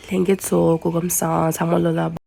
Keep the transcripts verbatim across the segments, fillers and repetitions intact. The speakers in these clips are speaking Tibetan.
ལྷན་རྒྱས་ཚོ་སྐུ་ཁམས་བཟང་། ཚང་མ་ལོ་ལ།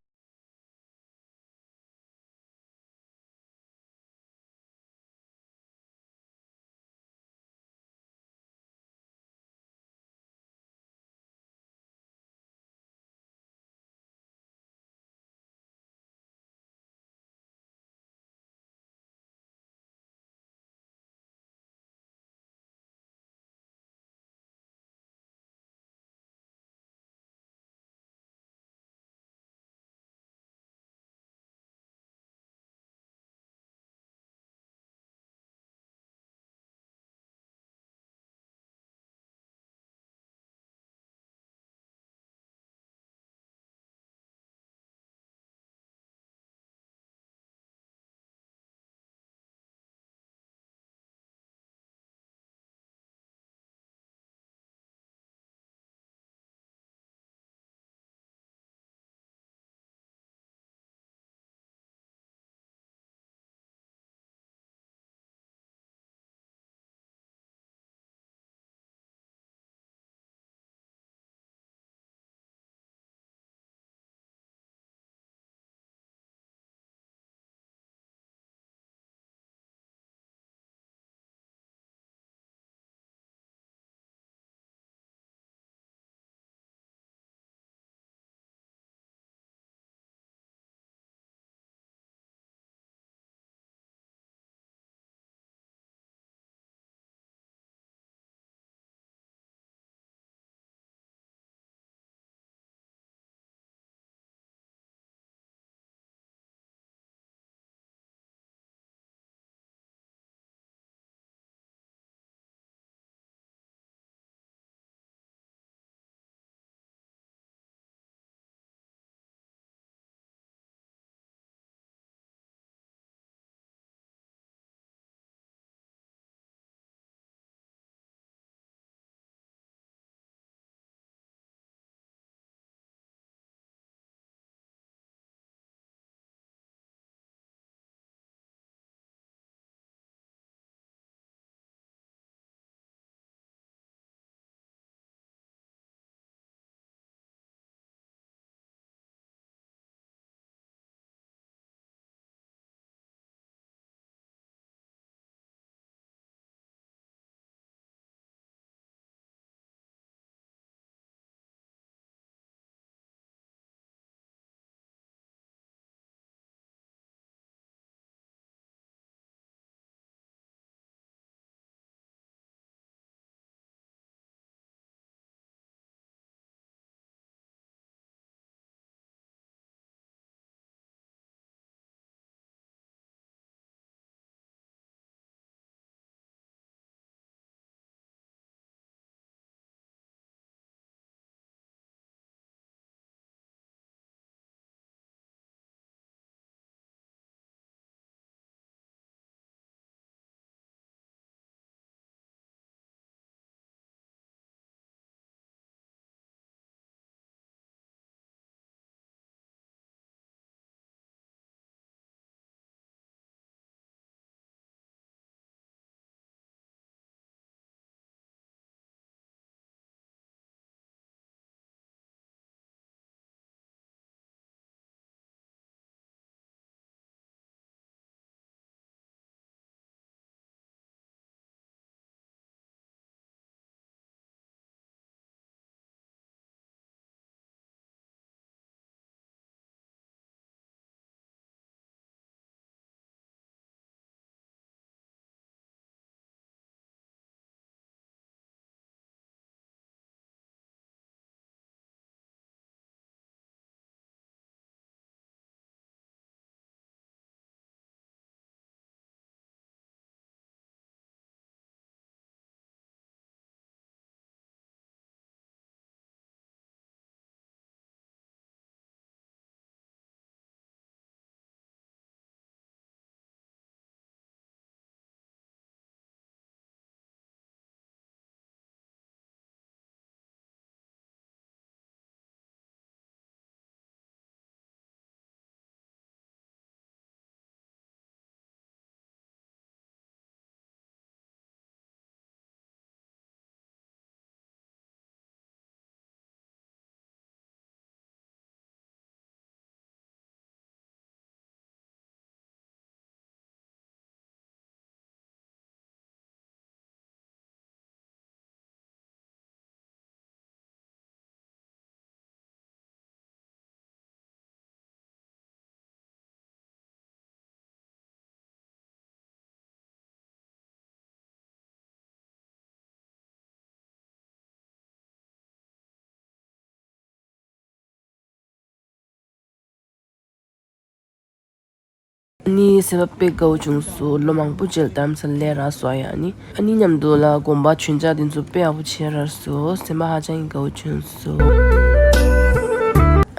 ཨ་ནི་སེམས་པ་དཔེ་དགའ་བོ་བྱུང་སོང་། ལོ་མང་པོ་རྗེས་ལ་རྡ་རམ་ས་ལ་སླེབས་རག་སོང་ཡ། ཨ་ནི་ཨ་ནི་མཉམ་དུ་ལ་དགོན་པ་ཆུན་ཅག་དེ་ཚོ་དཔེ་ཡག་པོ་བྱས་རག་སོང་། སེམས་པ་ཧ་ཅང་གི་དགའ་བོ་བྱུང་སོང་།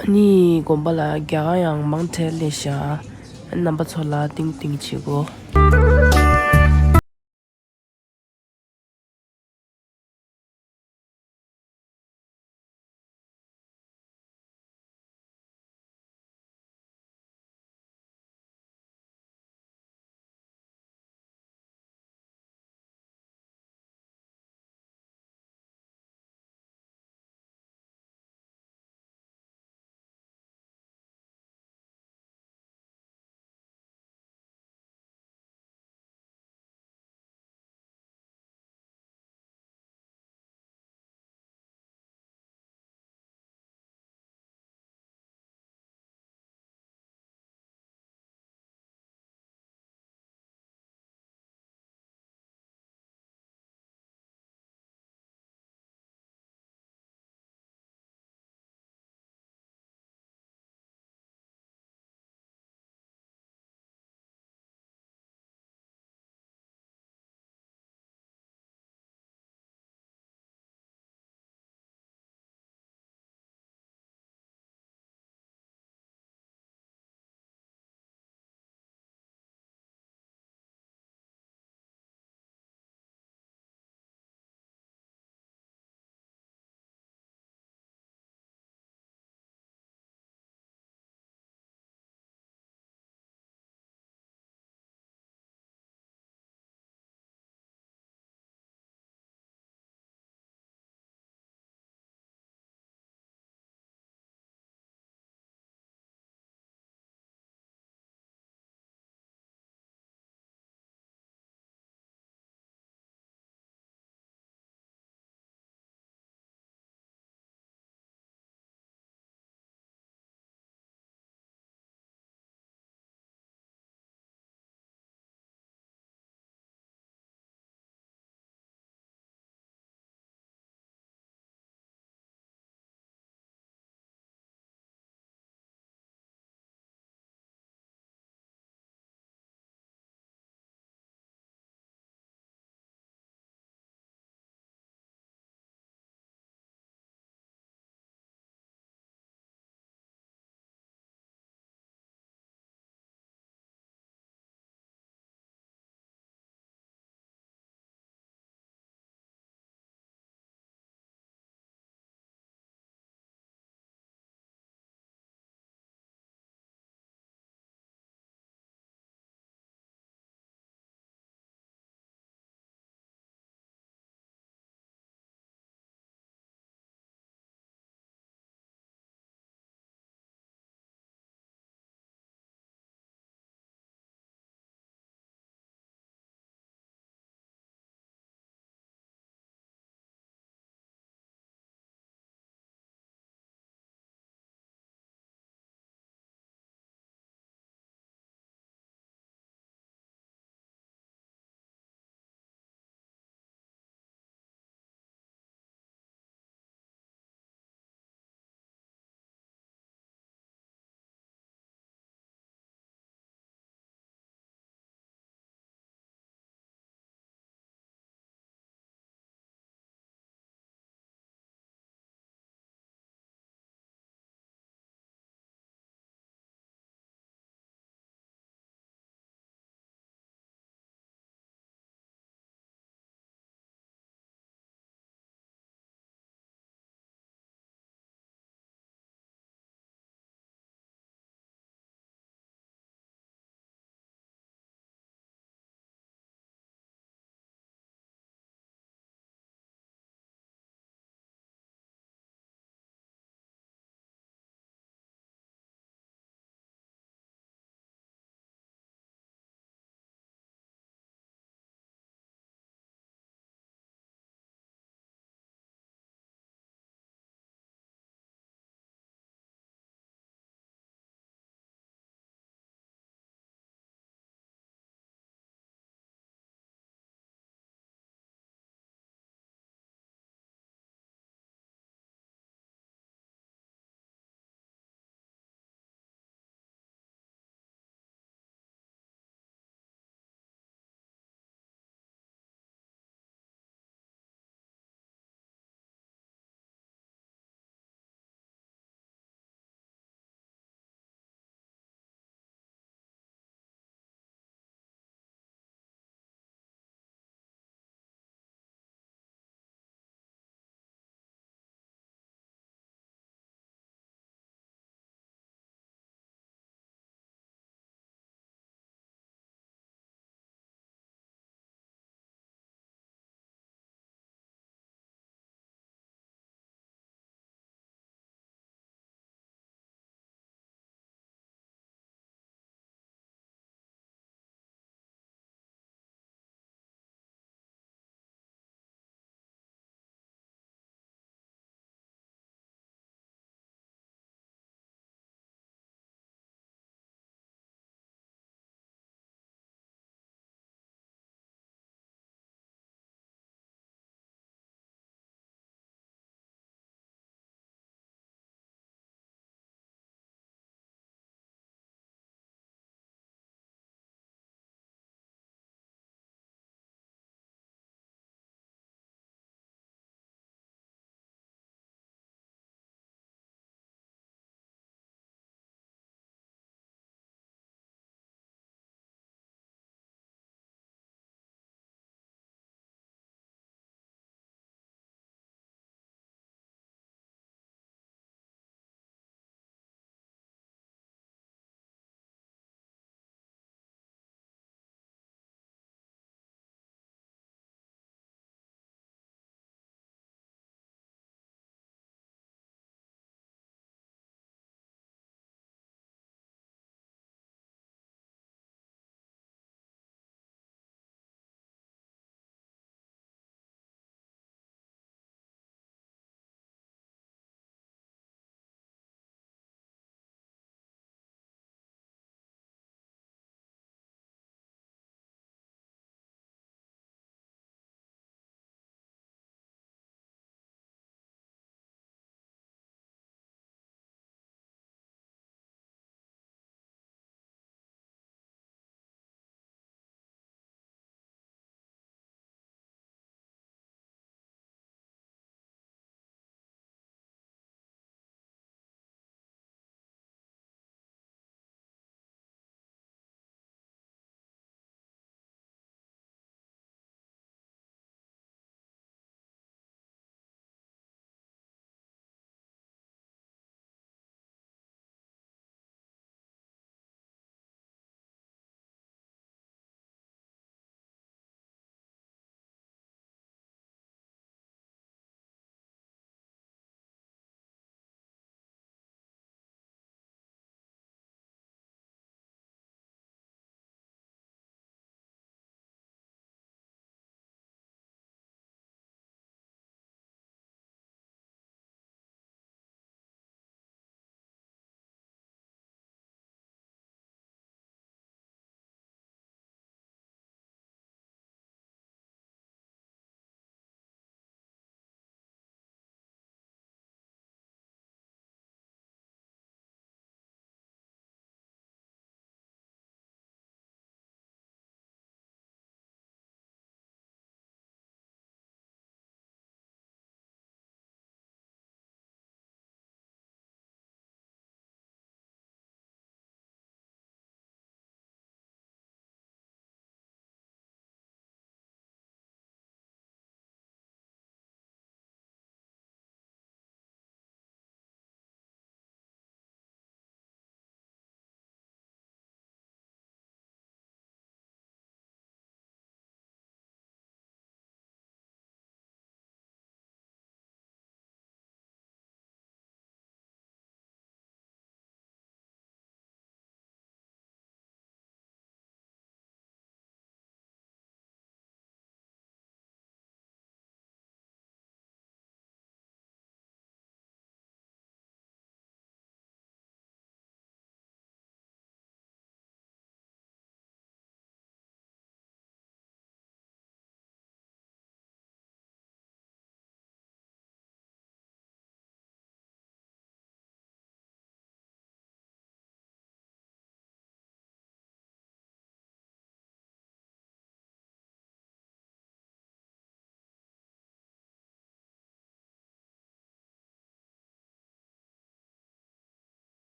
ཨ་ནི་དགོན་པ་ལ་རྒྱ་གར་ཡང་མང་དྲགས་སླེབས་ཤག་རྣམ་པ་ཚོ་ལ་ཏིང་ཏིང་བྱེད་དགོས།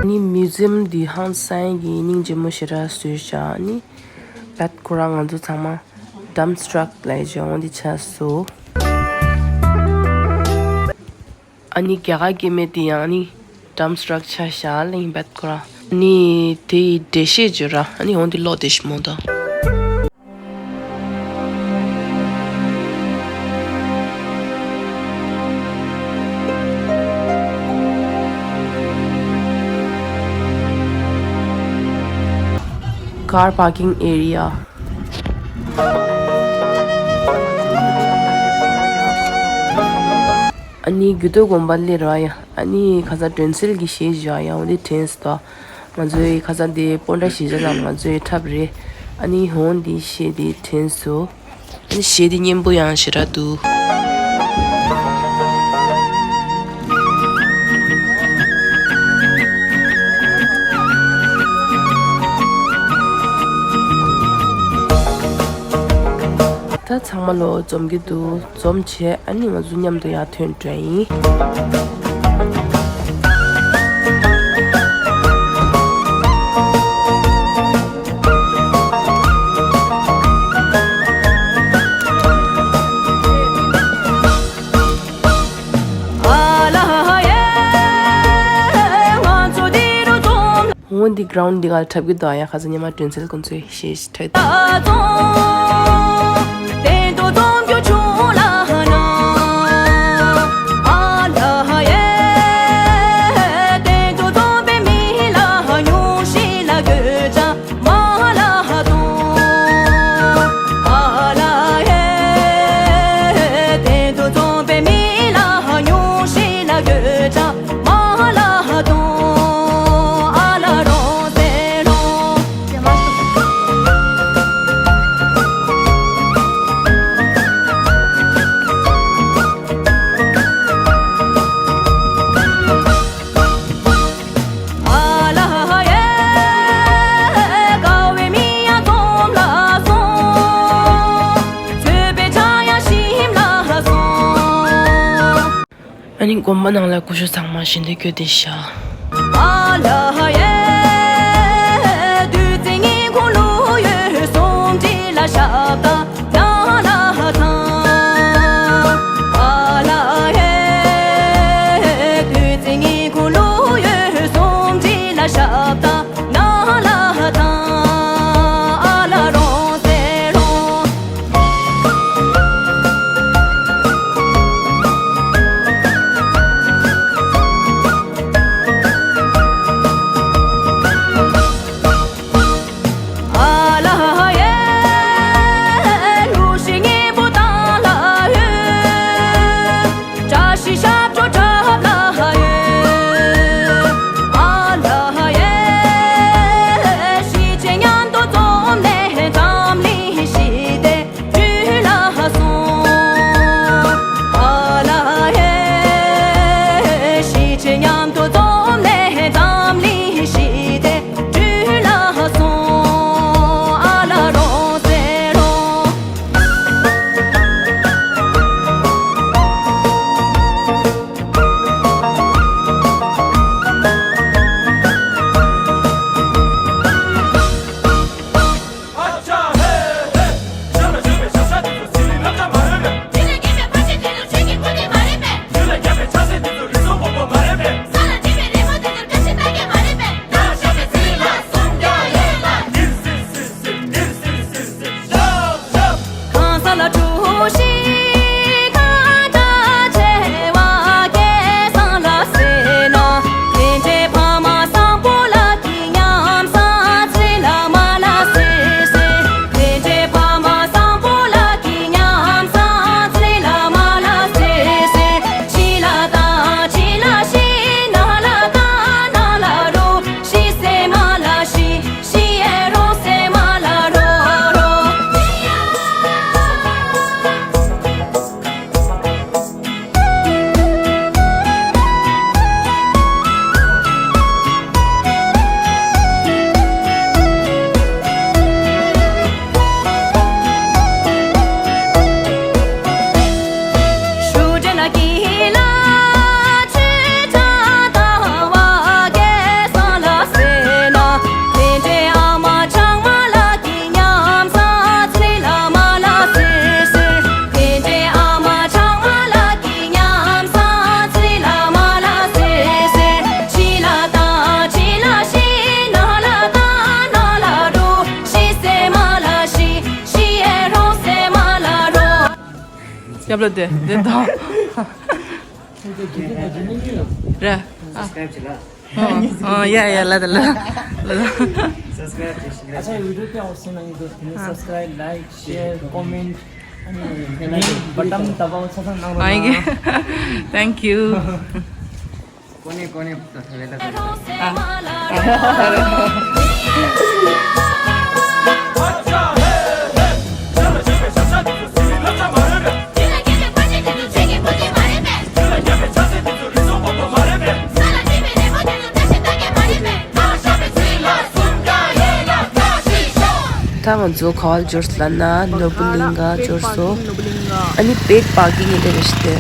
ནི་མིའུ་ཛི་ཡམ་འདི་ཧང་སང་གི་སྙིང་རྗེ་མོ་ཞེ་དྲག་བཟོས་བཞག་ནི། བད་ཁོ་རང་ང་ཚོ་ཚང་མ་ཌམ་སི་ཊྲག་ལ་ཡི་འོང་འདི་ཆགས་སོ། ཨ་ནི་རྒྱ་གར་སྐྱེ་དམན་དེ་ཡང་ནི་ཌམ་སི་ཊྲག་ཆ་བཞག་ལེན་བད་ཁོ་རང་ནི་དེ་ཡི་འགྲེལ་བཤད་བརྗོད་ར། ཨ་ནི་འོང་འདི་ལོག་དེ་ཞི་མོ་དང་། Car parking area. ཨ་ནི་རྒྱུད་སྟོད་དགོན་པ་སླེབས་ར་ཡ། ཨ་ནི་ཁ་སང་དྲན་གསལ་གྱི་གཞས་བཞག་ཡ། འོ་འདི་དྲན་སོང་། ང་ཚོའི་ཁ་སང་དེ་སྤོན་ཊ་གཞིས་ཆགས་ལ་ང་ཚོའི་འཁྲབ་རེད། ཨ་ནི་འོ་འདི་གཞས་དེ་དྲན་སོང་། ཨ་ནི་གཞས་དེ་སྙན་པོ་ཡང་ཞེ་དྲག་འདུག། ད་ཚང་མ་ལོ་འཛོམས་ཀྱི་འདུག། འཛོམས་བྱས་ཨ་ནི་ང་ཚོ་མཉམ་དུ་ཡར་ཐོན་འགྲོ་ཡིན། འོ་འདི་གྷི་རའུན་ཌི་འདི་ག་འཁྲབ་ཀྱི་འདུག་ཡ། ཁ་སང་ཉི་མ་དྲན་གསལ་ཁོང་ཚོས་གཞས་ཤིག་འཁྲབ་འདུག། ཨ་ནི་དགོན་པ་ནང་ལ་སྐུ་ཞབས་ཚང་མ་ཞལ་འདོན་སྐྱོར་ཏེ་བཞག། རྒྱབ་ལ་དེ་དེ་དང་། ར། ཨ། ཨ་ཡ་ཡ་ལ་དེ་ལ་ལ། སབ་སི་ཀ་རབ་བྱེད་ཤིག་ཨ་ཆ་ཡི་བི་ཌི་ཡོ་དེ་ཨོ་སི་ན་ཡི་དོ་དེ་ནི་སབ་སི་ཀ་རབ་ལའིཀ་ཤེར་ཀོ་མེན་ཊི་ཨ་ནི་བ་ཊམ་ཏ་བ་ཆ་ཚང་གནང་རོགས་གནང་། Thank you། ཀོ་ནེ་ཀོ་ནེ་ད་ཐ་བེ་ད་ཀོ་ནེ། ད་ང་ཚོ་ག་པར་འབྱོར་སོང་ལབ་ན་ནོར་བུ་གླིང་ག་འབྱོར་སོང་། ཨ་ནི་པེཌ་པར་ཀིང་ཡིན་དེ་རེད་ཤི་དེ་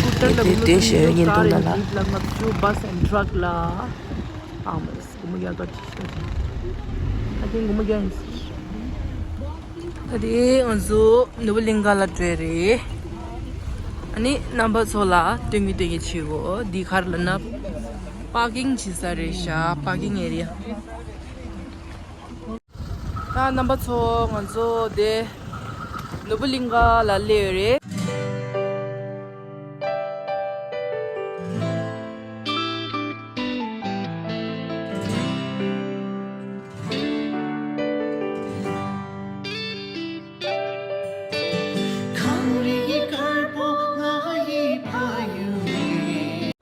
དེ་དེ་ཞོ་ཡོད་ཉན་འདུག་ན་ལ། ད་དེ་ང་ཚོ་ནོར་བུ་གླིང་ག་ལ་འགྲོ་རེད། ཨ་ནི་རྣམ་པ་ཚོ་ལ་སྟོན་གི་སྟོན་གི་བྱེད་གོ་འདི་གར་ལ་ན་པར་ཀིང་བྱེད་ས་རེད་ཤག་པར་ཀིང་ཨེ་རི་ཡ། ད་རྣམ་པ་ཚོ་ང་ཚོ་དེ་ནོར་བུ་གླིང་ག་ལ་སླེབས་ཡོད་རེད།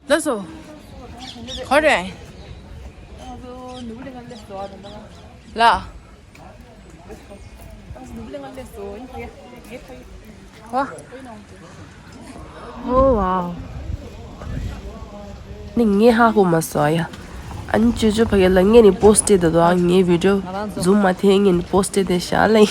ལགས་སོ། ག་རེ། ལ། ཨོ་ཝའོ། ནི་ངས་ཧ་གོ་མ་སོང་ཡ། ཨ་ནི་ཅོ་ཅོ་ཕ་གི་ལ་ངས་ནི་པོ་སི་ཊི་དེ་དོ་ཨ་ངའི་བི་ཌི་ཡོ་ཛུམ་མ་ཐེ་ངས་ནི་པོ་སི་ཊི་དེ་བཞག་ལེ།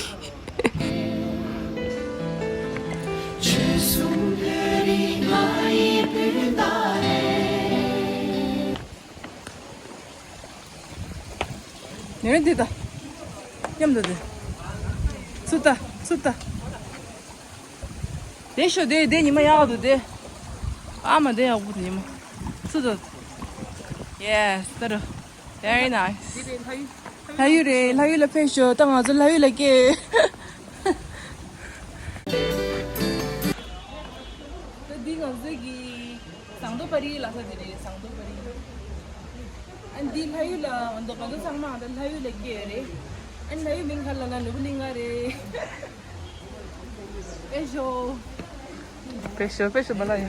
ནེ་རེ་འདི་ད། མཉམ་དུ་འདི། ཚུར་ལྟ་ཚུར་ལྟ། དེ་ཤོ་དེ་དེ་ཉི་མ་ཡག་འདུག་དེ། ཨ་མ་དེ་ཡག་པོ་ཉི་མ། ཚུར་ལྟ། Yes ལྟ་རོ། Very nice། ལྷ་ཡུལ་རེད། ལྷ་ཡུལ་ལ་ཕེབས་ཤོག་ད་ང་ཚོ་ལྷ་ཡུལ་ལ་སྐྱེས། ད་འདི་ང་ཚོ་གི་ཟངས་མདོག་དཔལ་རི་ལ་ས་དེ་རེད། ཟངས་མདོག་དཔལ་རི། ཨ་འདི་ལྷ་ཡུལ་ལ་འདི་ང་ཚོ་ཚང་མ་ད་ལྷ་ཡུལ་ལ་སྐྱེས་རེད། ཨ་ལྷ་ཡུལ་མིང་ག་ལ་ན་ནོར་བུ་གླིང་ག་རེད། ཨེ་ཞོ། པེ་ཤོ་པེ་ཤོ་བ་ལ་ཡ།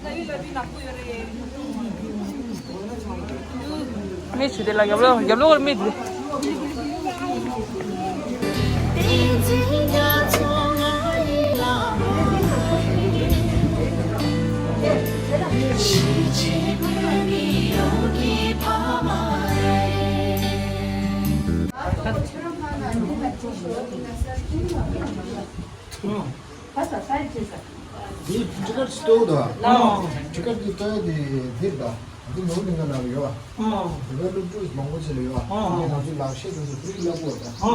ལྷ་ཡུལ་ལ་མི་ནག་པོ་ཡོད་རེད། མི་ཆུ་དེ་ལ་རྒྱབ་ལོགས་རྒྱབ་ལོགས་མི་དེ། འདི་ཊི་ཀེ་ཊི་སི་ཊོར་དང་། ཊི་ཀེ་ཊི་འདི་ལྟོས་དེ་འདིར་དང་། འདི་ནོར་གླིང་ག་ནང་ལ་ཡོད་པ། དེ་བས་སློབ་ཕྲུག་མང་པོ་ཅིག་ལ་ཡོད་པ། ང་ཚོ་ལག་ཤེས་དེ་ཚོ་ཕི་རི་ལ་བསླབ་དགོས་དང་།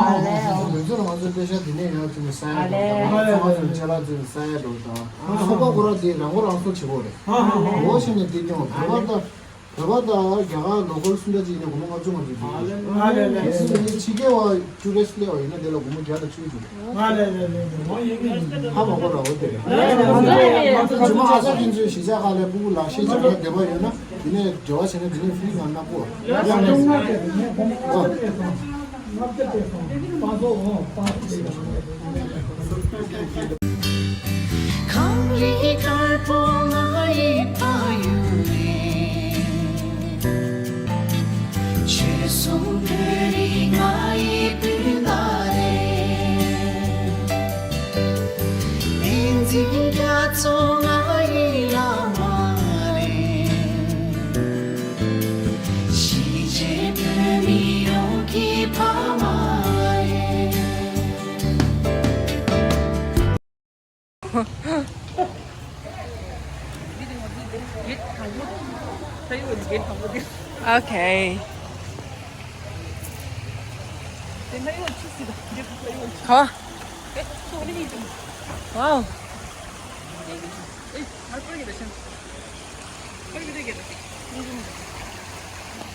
ང་ཚོ་ལ་ང་ཚོའི་པེ་ཤ་འདི་ནས་ཡང་ཅིག་ནས་ས་ཡ་འགྲོ་དང་། ང་ཚོ་ཆ་ལག་ཅིག་ནས་ས་ཡ་འགྲོ་དང་། ཚོགས་པ་ཁོ་རང་དེ་རང་མགོ་རང་སོ་བྱེད་དགོས་རེད། འོ་ཤེས་ནས་དེ་སྐྱོང་བ་བོད་པ་དང་། བོད་པ་དང་རྒྱ་གར་ལོ་ཀལ་སུ་འདྲ་ཅིག་ཡིན་ན་སྒོར་མོ་ལྔ་བཅུ་ལྔ་བཅུ་ཅིག་ཡོད། ཨ་ལེ་ལེ་ལེ། དེ་ཕྱི་རྒྱལ་བ་ཊུ་རི་སི་ཊི་སླེབས་པ་ཡིན་ན་དེ་ལ་སྒོར་མོ་བརྒྱ་དང་བཅུ་ཅིག་ཡོད། ཨ་ལེ་ལེ་ལེ་ལེ། འོ་ཡིན་གྱི་ཡིན། ཧ་མ་གོ་ར་འོ་དེ་རེད། ང་ཚོ་ཇི་མ་ཨ་ས་ཁྱེད་ཚོའི་གཞིས་ཆགས་ཁག་ལ་ཕྲུ་གུ་ལག་ཤེས་བྱེད་མཁན་བདེ་བ་ཡོད་ན་དེ་ནས་འབྲེལ་བ་བྱས་ན་དེ་ནས་ཕི་རི་ནང་ན་པོ། ལག་ཤེས་ཆུང་མ་དེ་ནས་སྒོར་མོ་བརྒྱ་དང་བཅུ་ཅིག་ཡོད། Okay. Wow.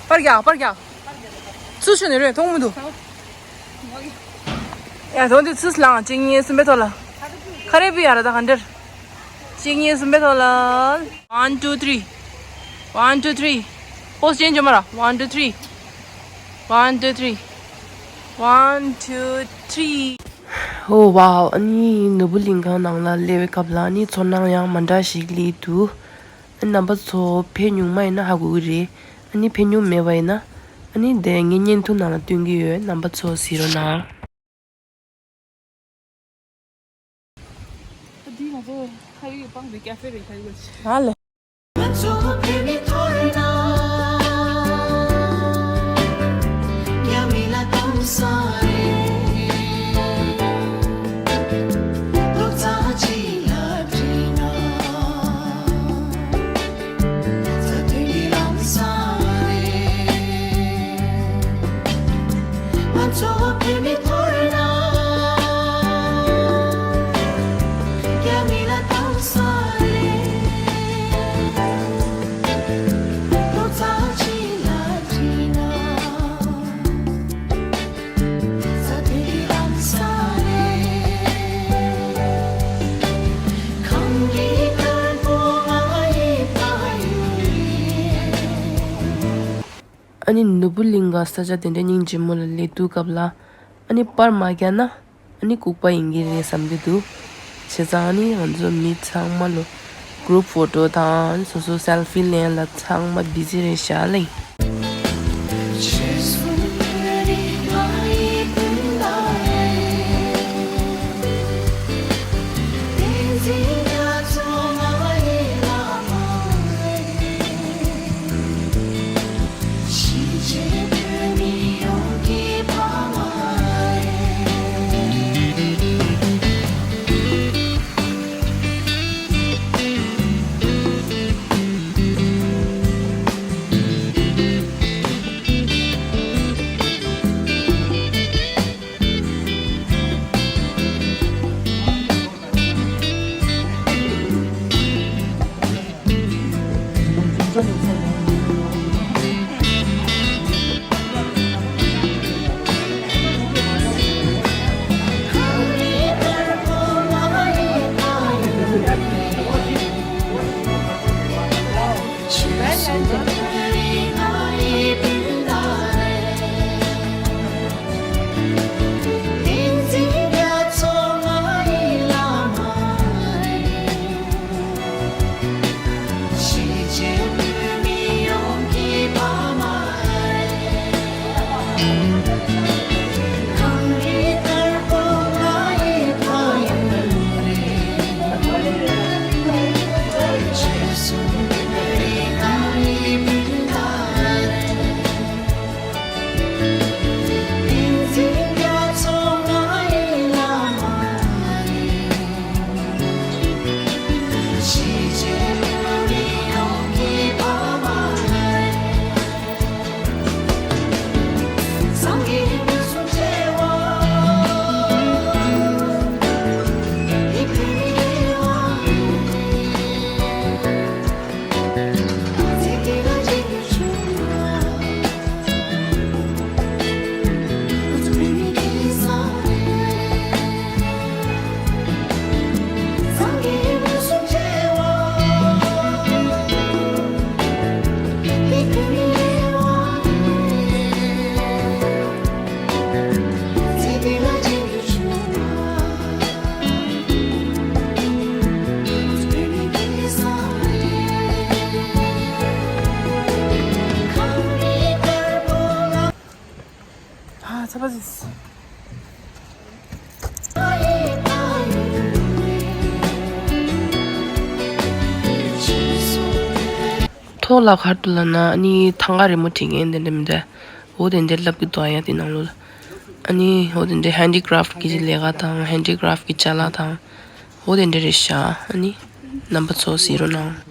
པར་རྒྱག་པར་རྒྱག་ཚུར་ཤོག་ནས་རེད་མཐོང་མི་འདུག་ཡ་དོན་དུ་ཚུར་ལངས་གཅིག་གཉིས་གསུམ་པའི་ཐོག་ལ། ཁ་རེ་བུ་ཡ་ར་ད་ག་འདིར། གཅིག་གཉིས་གསུམ་པའི་ཐོག་ལ། One, two, three. One, two, three. Pose change བྱེད་མ་ར། One, two, three. One, two, three. One, two, three. Oh wow. ཨ་ནི་ནོར་བུ་གླིང་ཁང་ནང་ལ་སླེབས་པའི་སྐབས་ལ་ཨ་ནི་ཚོར་སྣང་ཡང་མ་འདྲ་ཞིག་སླེབས་འདུག་ཨ་ནི་རྣམ་པ་ཚོ་ཕེབས་མྱོང་མ་ཡིན་ན་ཧ་གོ་གི་རེད། ཨ་ནི་ཕེབས་མྱོང་མེད་པ་ཡིན་ན་ཨ་ནི་དེ་ངའི་བརྙན་ཐུང་ནང་ལ་སྟོན་གྱི་ཡོད། རྣམ་པ་ཚོ་གཟིགས་རོགས་གནང་། འདི་ང་ཚོ་ཧ་ཡུ་པང་དེ་ཀ་ཧྥེ་རེད་ཁ་ཡུ་ཆེ། ཧ་ལེ། ཨ་ནི་ནོར་བུ་གླིང་ག་ས་ཆ་དེ་འདྲའི་སྙིང་རྗེ་མོ་ལ་སླེབས་དུས་སྐབས་ལ་ཨ་ནི་པར་མ་རྒྱག་ན་ཨ་ནི་ལྐུགས་པ་ཡིན་གྱི་རེད་བསམ་གྱི་འདུག་བྱས་ཙང་ཨ་ནི་ང་ཚོ་མི་ཚང་མ་ལོ་གུ་རུབ་ཕོ་ཊོ་དང་སོ་སོ་སེལ་ཕི་ལེན་ལ་ཚང་མ་བི་ཛི་རེད་ཤག་ལེ། ཨ་ཚ་པ་ཟིས། ཐོག་ལ་ག་རེ་འདུག་ལབ་ན་ཨ་ནི་ཐང་ག་རི་མོ་བྲིས་མཁན་དེ་འདྲ་མི་འདུག་འོ་དེ་འདྲ་ལབ་ཀྱི་འདུག་ཡ་དེ་ནང་ལོགས་ལ། ཨ་ནི་འོ་དེ་འདྲ་ཧེན་ཌི་ཀ་རབ་ཀྱི་ལས་ཀ་དང་ཧེན་ཌི་ཀ་རབ་ཀྱི་ཅ་ལག་དང་འོ་དེ་འདྲ་རེད་ཤག་ཨ་ནི་རྣམ་པ་ཚོ་གཟིགས་རོགས་གནང་།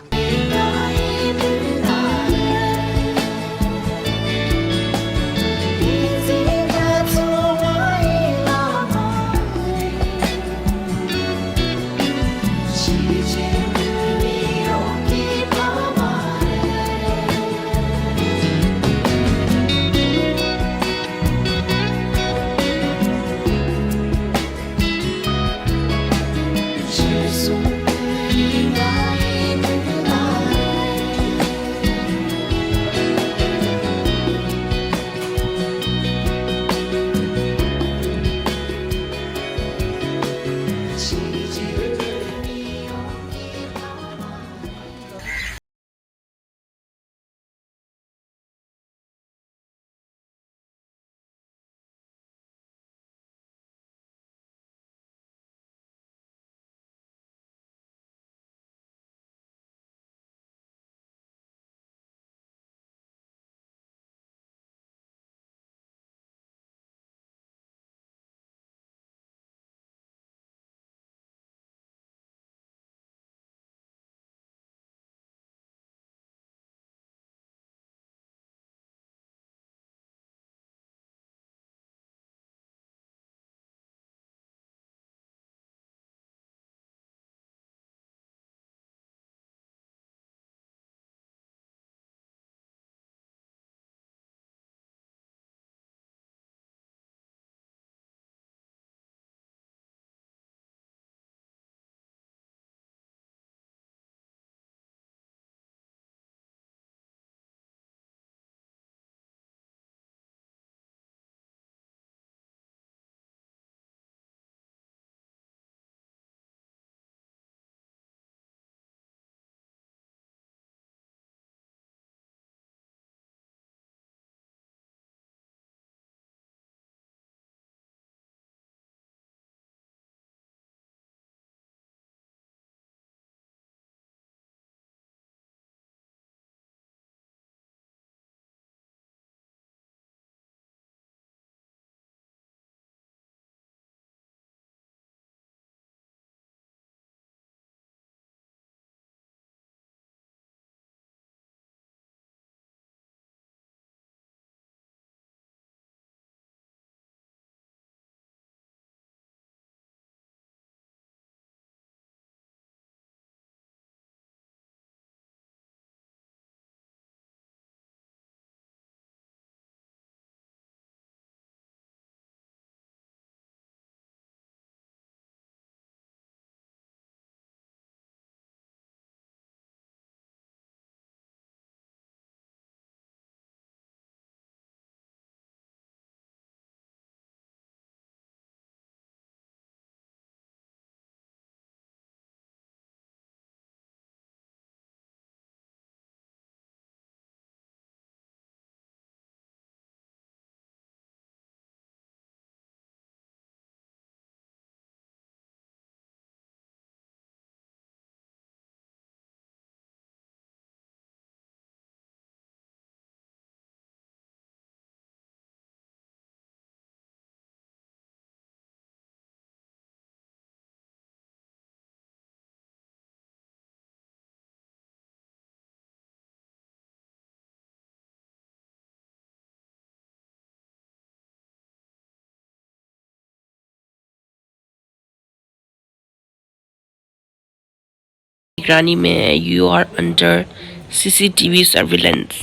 Running Man, you are under C C T V surveillance.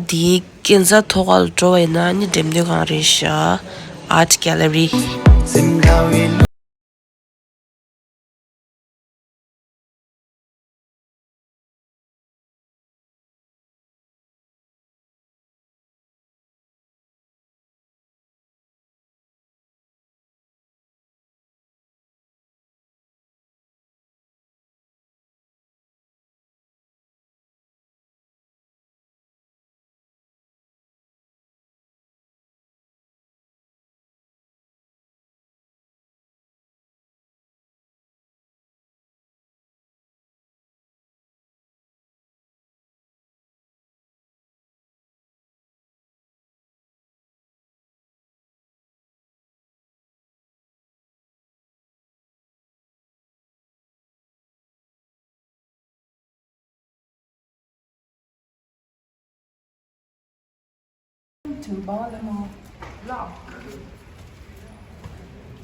འདིའི་སྐས་འཛེག་ཐོག་ལ་འགྲོ་བ་ཡིན་ན་ནི་འགྲེམས་སྟོན་ཁང་རེད་ཤག Art Gallery.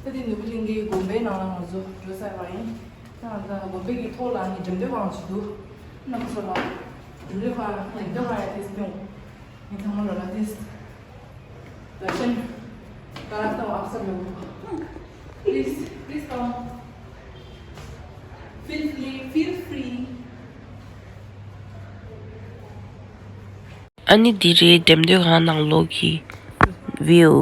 ད་དེ་ནོར་བུ་གླིང་གི་དགོན་པའི་ནང་ལ་ང་ཚོ་འགྲོ་ཚར་བ་ཡིན། ད་ང་ཚོ་དགོན་པའི་གི་ཐོག་ལ་ནི་འགྲེམས་སྟོན་ཁང་ཞིག་འདུག་རྣམ་པ་ཚོ་ལ་འགྲེམས་སྟོན་ཁང་འགྲེམས་སྟོན་ཁང་ཡ་དེ་སྨྱོ། ངས་ཚང་མ་ལོ་ལ་དེ། Please, please come. Feel free, feel free. ཨ་ནི་འདི་རེད་འགྲེམས་སྟོན་ཁང་ནང་ལོགས་ཀྱི་view.